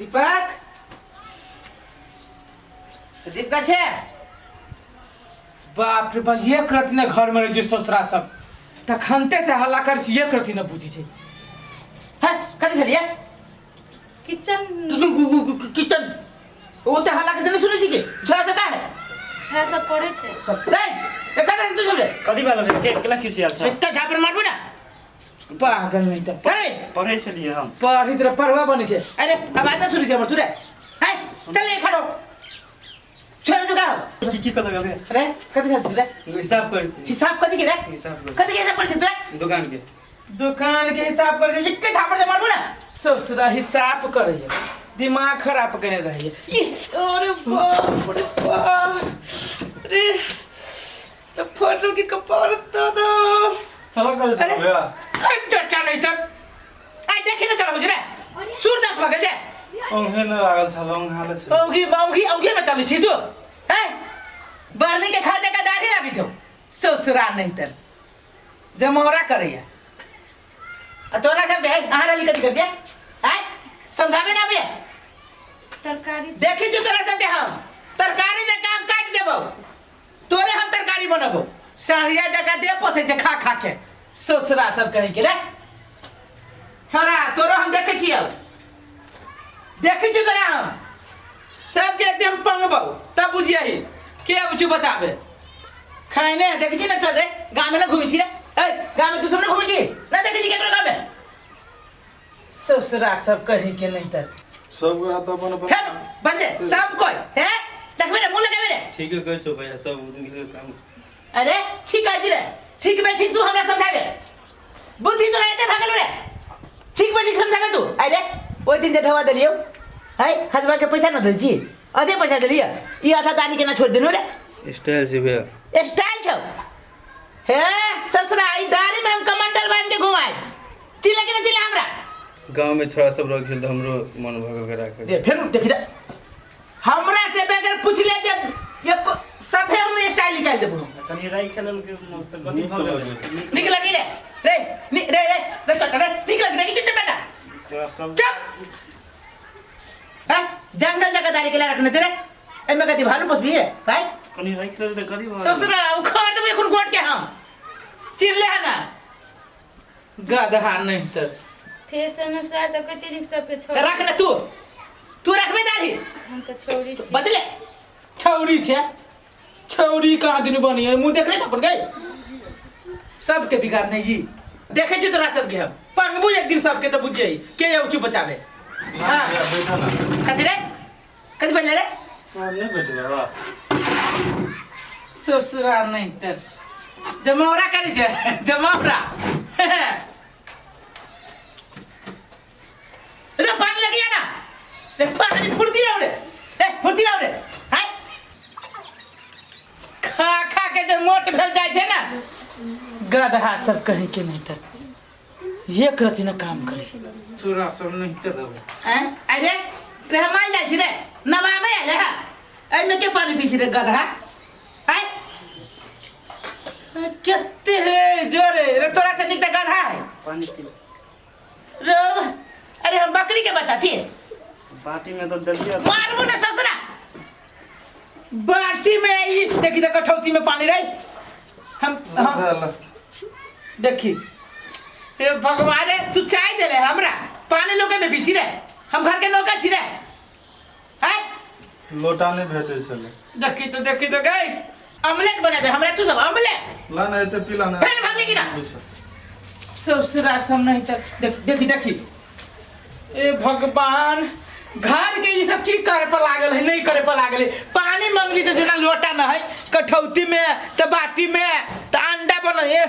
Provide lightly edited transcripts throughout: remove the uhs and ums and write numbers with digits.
दीपक, दीपका छे। बाप रे बाप, एक रति ने घर में रह जे ससुरा सब तखनते से हल्ला कर छी, एक रति ने बुझी छै। हैं, कथी छलियै? किचन। किचन ओ तऽ हल्ला कर नहीं सुनै छी के छोरा सब का है? छोरा सब पढ़ै छै। रे ए, कथी तू सब रे? कथी भेल रे? के केला खिसियाल छ? एकटा झापर मारबू ना, पागल। नहीं तऽ अरे पढ़ै छलियै हम। पढ़ी तरह पढ़वा बनै छै। अरे आवाज ना सुनै छै हमर तू रे? हैं, चल ले खड़ो छोरा सब का हो? की की कहलक अबे? रे, कथी छल तू रे? हिसाब कर। हिसाब कथी के रे? हिसाब कर। कथी के हिसाब करै छै तू रे? दुकान के। दुकान के हिसाब करै छै? एके झापर से मारबू ना ससुरा। हिसाब करैए, दिमाग खराब केने रहैए। इह, अरे बाप रे बाप रे, फटल के कपार तो दो। हल्ला करै अरे छै भैया। अरे चचा नहीं सर, आई देखी ना, चला हो रे सूरदास भगल जाए। औंघे न लागल छल, औंघाले छल। औगी औगी औगी में चलै छी तू हैं, बरनी के खर्चा का दाढ़ी लागी छौ ससुरा। नहीं तर जमौरा करैया आ तोरा सब के अहाँ रली कथी कर दिया हैं, समझाबे ना अभी। तरकारी। देखी छु तोरा सबके हम तरकारी जे काम काटि देबौ, तोरे हम तरकारी बनबौ। साड़िया जकाँ दे पोसै छै खा खा के ससुरा सब कहीं के। रे छोरा, तोरो हम देखै छियौ, देखै छियौ तोरा हम। सबके एकदम पंगबौ तब बुझियही के अब छु बचाबे खाइने। देखै छी ने टल रे, गाँवमे ना घुमै छी रे? ए, गाँवमे तू सब ना घुमै छी ना? देखै छी केकरो गाँवमे? ससुरा सब कहीं के नहीं तर। सब गोरा तऽ अपन अपन हे बंदे सब कोई हे देखबे रे, मुंह लगाबे रे। ठीके कहै छौ भैया, सब मिलके काम। अरे ठीक है रे, ठीक बे ठीक। तू हमरा समझाबे, बुद्धि तोरा एते भागल रे? ठीक बे ठीक समझाबे तू। अरे ओइ दिन जे ढवा देलियौ है, हजबा के पैसा न दै छी, आधे पैसा देलियै, ई आधा दाढ़ी केना छोड़ि देलौ रे? स्टाइल छै भैया। स्टाइल छौ हे ससुरा? ई दाढ़ी में हम कमंडल बांध के घुमाए चिल्ला के ना चिल्ला हमरा। गाँव में छोरा सब रह गेल तऽ हमरो मन भऽ गेल राखै। दे फेर देखी जा, हमरा से बगैर पूछले जे ये सभे हम स्टाइल निकाल देबो। कनि राइ खेलल के तऽ कथी भऽ गेल? निक लगी रे रे नि रे रे रे चल रे, निक लगी। देखी चुप बेटा। तोरा सब चुप हैं, जंगल जगह दाढ़ी के लिए रखने से रे, एमे कथी भालू पोसबी रे भाई? कनि राइ खेलल तऽ कथी भऽ गेल? ससुरा उखाड़ देबो एखन गोट के हम। चिल्ले है ना गधा नहीं तर। फेस अनुसार तऽ कते नीक सबके छोरी। रख ना तू, तू रखबे दाढ़ी? हम तऽ छौरी छी। बदले छौरी छे, छौरी कहाँ दिन बनी है, मुंह देखले अपन गई सबके बिगाड़ नहीं जी। देखे छी तोरा सबके हम पंगबू एक दिन सबके तो बुझिए के आउ छु बचाबे। हाँ। बैठा ना। कथी रे, कथी बजले रे? नहीं बैठबे बा। ससुरा नहीं तर जमावरा करै छै जमावरा। अरे पानी लगी ना रे, पानी फुर्ती रहो रे, ए फुर्ती रहो रे। हाय, खा खा के जे मोट भेल जाइ छै ना गधा सब कहीं के। नहीं तर एक रति ना काम करे सुरा सब। नहीं तर हैं, अरे रे हम आइल जाइ छी रे, नवाबे आइल है, एहिमे के पानी पी छी रे गधा? आय कते है जोरे रे, तोरा से नीक तऽ गधा है। पानी पी। रे अरे हम बकरी के बच्चा छी? बाटी में तऽ देलियै। मारबू ने ससुरा बाटी में। ई देखी तऽ कठौती में पानी रही हम देखी। हे भगवान रे, तू चाय देले हमरा, पानी लोके में पीछी रे? हम घर के नौकर छी रे? हैं, लोटा नहि भेटै छलै। देखी तो, देखी तो गई ऑमलेट बनाबे हमरा तू सब ऑमलेट। ला ना, एते पीला ना। फेर भागली की ना ससुरा सब। नहीं चल देख, देखी देखी। ए भगवान, घर के ई सब की करे पर लागल है, नहीं करे पर लागल है। पानी मंगली तो जेना लोटा न है कठौती में त बाटी में त अंडा बन ए।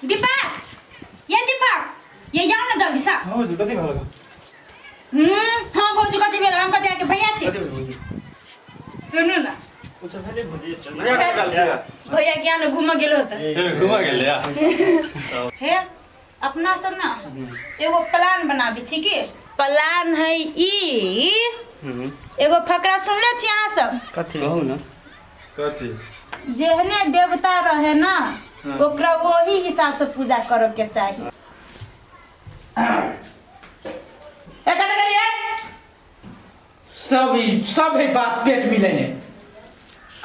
दीपक, ये दीपक, ये जाओ ना जल्दी सा। हाँ भौजी, कथी भेल? हम्म, हाँ भौजी, कथी भेल? हम कथी के भैया छी? कथी भेल भौजी? सुनू ना। कुछ भेलै भौजी से? भैया कथी भेल भैया? भैया ज्ञान घूमऽ गेल होता। घुमा गेल या? हे, अपना सब ना एगो प्लान बनाबी छी। की प्लान है ई? एगो फकरा सुनले छी अहाँ सब? कथी, कहू ना। कथी? जेहने देवता रहे ना ओकरा वही हिसाब से पूजा करे के चाही। ए कत करिए सब सब है बाप पेट मिले ने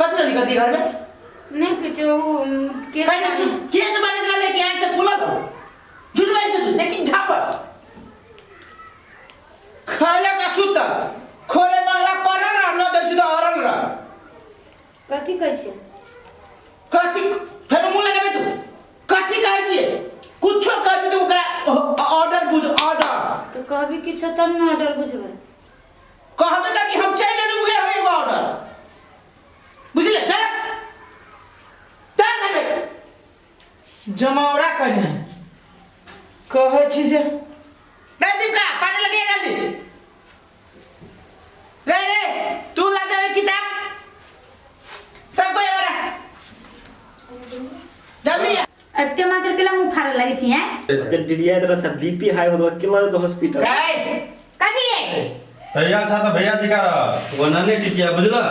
कत रही करती घर में नहीं कुछ वो केस कहीं केस बने इतना लेके आए तो खुला दो झूठ भाई से तू लेकिन झापड़ खाला का सुत खोले मांगला परल रह न दै छी तो अरल रह। कथी कहै छै? कथी फेर मुंह लगाबे तू कथी कहै छियै? कुछो कहै छी तो ओकरा ऑर्डर बुझ ऑर्डर। तो कहबी किछो तब ने ऑर्डर बुझबै। कहबे का कि हम चलि एलहुँ उहे हवे एगो ऑर्डर बुझले। चल चल घरमे जमौरा कहिने कहै छी से रे दीपका पानी लगे जल्दी रे रे तू ला दे किताब सब कोई हमारा जल्दी आ। एते मात्र केला मुंह फाड़े लगै छी हैं? डिडिया तरह से बीपी हाई हो के लगे तो हॉस्पिटल। रे कथी है? तैयार छा त भैया जी का वना नहीं चिचिया बुझला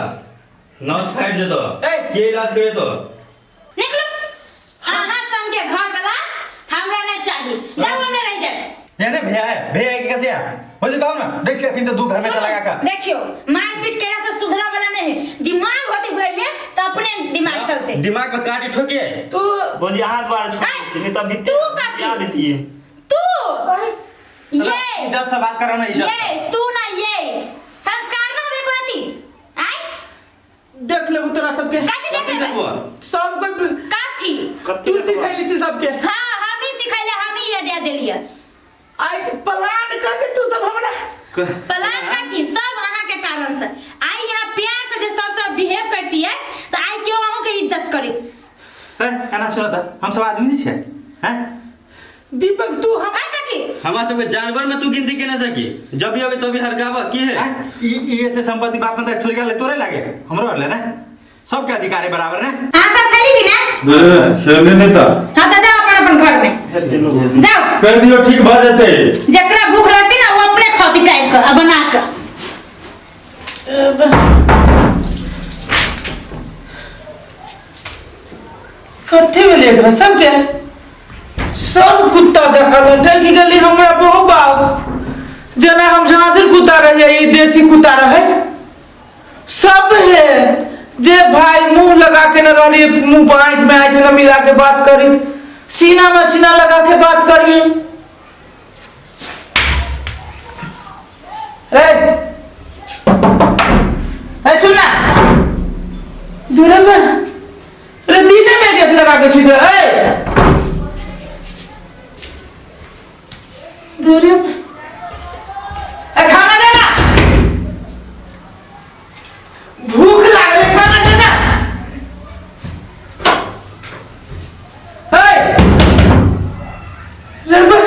नस फाट जेतो ए! के इलाज करे तो निकलो। अहाँ संग के घर वाला हमरा नहीं चाहिए, जाओ हमरा रह जाए। नहीं नहीं भैया है भैया के कैसे है मुझे कहो ना देख के अखिन तो दू घर में चला का। देखियो मारपीट केला से सुधरा वाला नहीं है, दिमाग होते हुए में तो अपने दिमाग चलते। दिमाग में काटी ठोके तू बोजी हाथ बार छोड़ ऐ! नहीं तब भी तू कथी? क्या देती है तू ये इज्जत से बात करो ना इज्जत ये तू ना ये संस्कार ना होबे करती आय देख लेबू तोरा सबके। कथी देख लेबै? सब कोई कथी तू सिखैली छी सबके। हाँ हम ही सिखैले, हम ही आइडिया देलिए। आई प्लान करके तू सब हमरा प्लान कथी? सब अहाँ के कारण से आई यहाँ प्यार से जे सब सब बिहेव करती है तो आई क्यों अहूँ के इज्जत करी? है एना सुनो त हम सब आदमी नहीं छे हैं दीपक तू हम आय कथी हमरा सबके जानवर में तू गिनती केने सकी जब भी अबे तभी हरकाबा की है हैं? ई ई एते संपत्ति बाप में छोड़ गेले तोरे लागे हमरो हरले ना सबके अधिकार है बराबर ना। अहाँ सब खाली भी ना? खेले नहीं त हाँ तो जाओ अपन अपन घर में जाओ। कर दियो ठीक भ जेते। जकरा भूख लगती ना वो अपने खाती काट के आ बना के। कथी भेलै एकरा सबके? सब कुत्ता जकाँ लटकि गेली हमरा बहु बाप जेना हम झांझर कुत्ता रहियै ई देसी कुत्ता रहे सब है जे भाई मुंह लगा के न रहली मुंह पर आँख में आँख न मिला के बात करी सीना में सीना लगा के बात करी। रे ए सुन ना दूरे में रे दिने में गेट लगा के सुत रहे दूरे में ए खाना देना भूख लागल है, खाना देना। हे रे बा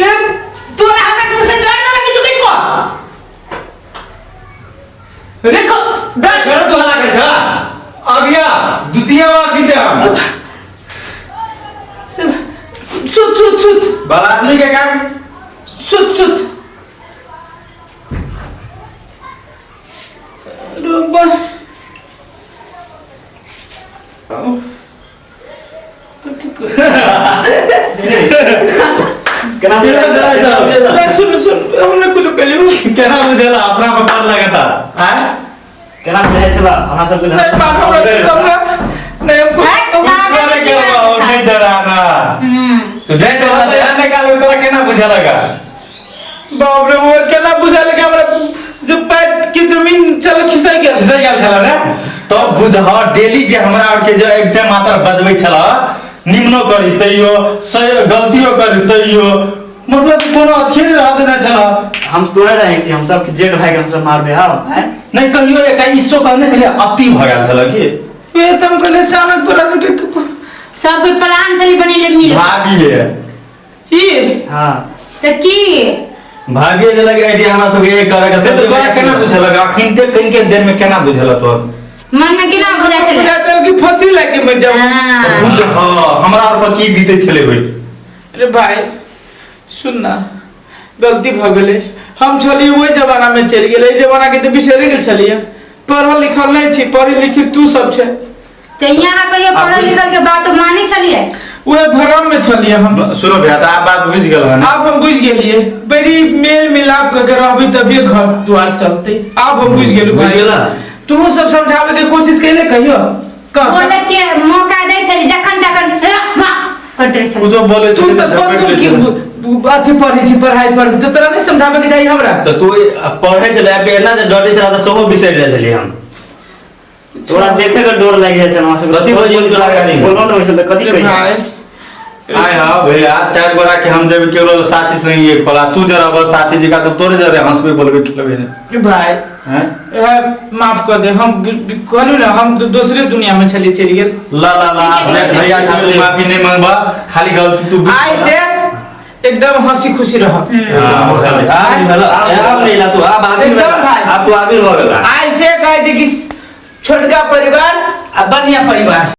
ये तोरा हमरा से डर ना लगी चुकी को रे को डर कर तो हला कर जा अब या द्वितीय बार की हम सुत सुत सुत बड़ा आदमी के काम सुत सुत डूबा कथी केना केना जरा सुन सुन हमने कुछ कहलियो केना बुझेला अपना पर डर लगता हैं केना बुझाइ छला हमरा सबके नहीं मार हमरा सब नहीं हमको करे के और नहीं डराना तो नहीं चला ध्यान निकाल तोरा केना बुझे लगा? बाप रे वो केना बुझा लगे हमरा जो पैर के जमीन चल खिसक गेल। खिसक गेल छला ने तब बुझ डेली जे हमरा आर के जे एकटे मात्र बजबै छला निम्नो करी तैयो गलतियो करी तैयो मतलब कोनो अथी नहीं रहत ने छला। हम तोरे रहै छी हम सब के जेठ भाई के हम सब मारबे हां हैं नहीं कहियो एक ईसो कहने छले अति भ गेल छला की वे तुम कहले अचानक तोरा सबके सब कोई प्लान चली बनेले मिल भाभी है ई हां त की भाभी देलक आइडिया हमरा सबके एक करे के तो तोरा केना बुझलक अखिन ते कनि के देर में केना बुझल तोर मन में केना बुझाइ छलै? बुझातल कि फंसी लागे मर जाऊ। हाँ। बुझ हमरा और पर की बीते छले होई। अरे भाई सुन ना गलती भ गेलै हम छलियै ओहि जमाना में चलि गेलै एहि जमाना के तऽ बिसरि गेल छलियै। पढ़ल लिखल नहीं छी, पढ़ी लिखी तू सब छे। तऽ यहाँ कहियो पढ़ल लिखल के बात मानै छलियै? उहे भरम में छलिए हम। सुनो भैया, तऽ आब बात बुझि गेल हन। आब हम बुझि गेलिए, बड़ी मेल मिलाप करके रहबी तभी घर द्वार चलते। आब हम बुझि गेलु बुझि भाई। गेला? तू सब समझावे के कोशिश कैले कहियो? कह। बोले के मौका दै छली जखन तखन वाह कर दै छली। कुछो बोले तू छलै तऽ तऽ कोन झपटि कोन लै की छलै। अथी पढ़ै छी, पढ़ाई पढ़ै छी, तऽ तोरा नहीं समझावे के चाही हमरा? तऽ तू पढ़ै छलै, आब एना जे डरे छला तऽ सेहो बिसरि जाइ छलियै हम। तोरा देखे के डर लागि जाइ छै हमरा सबके। कथी बजियौ तोरा गाड़ी में? बोलबो नहि होइ छलै, कथी अरे कहियै? भाई। आय हाँ भैया, चार गोरा के हम जब केवल साथी संग ये खोला, तू जरा बस साथी जी का तो तोरे जरे हंसबे बोलबे खिलबे ने। भाई हैं? माफ कर दे, हम कहलू ना हम दूसरे दुनिया में चली चली गेल। ला ला ला, ठीक है, अपने भैया जी तू माफी नहीं मांगबा, खाली गलती तू आय से एकदम हंसी खुशी रह। हाँ, आब आब नहीं ला तू, आब आदमी एकदम भाई। आब तू आदमी भऽ गेला। आय से कहे छै कि छोटका परिवार आ बढ़िया परिवार।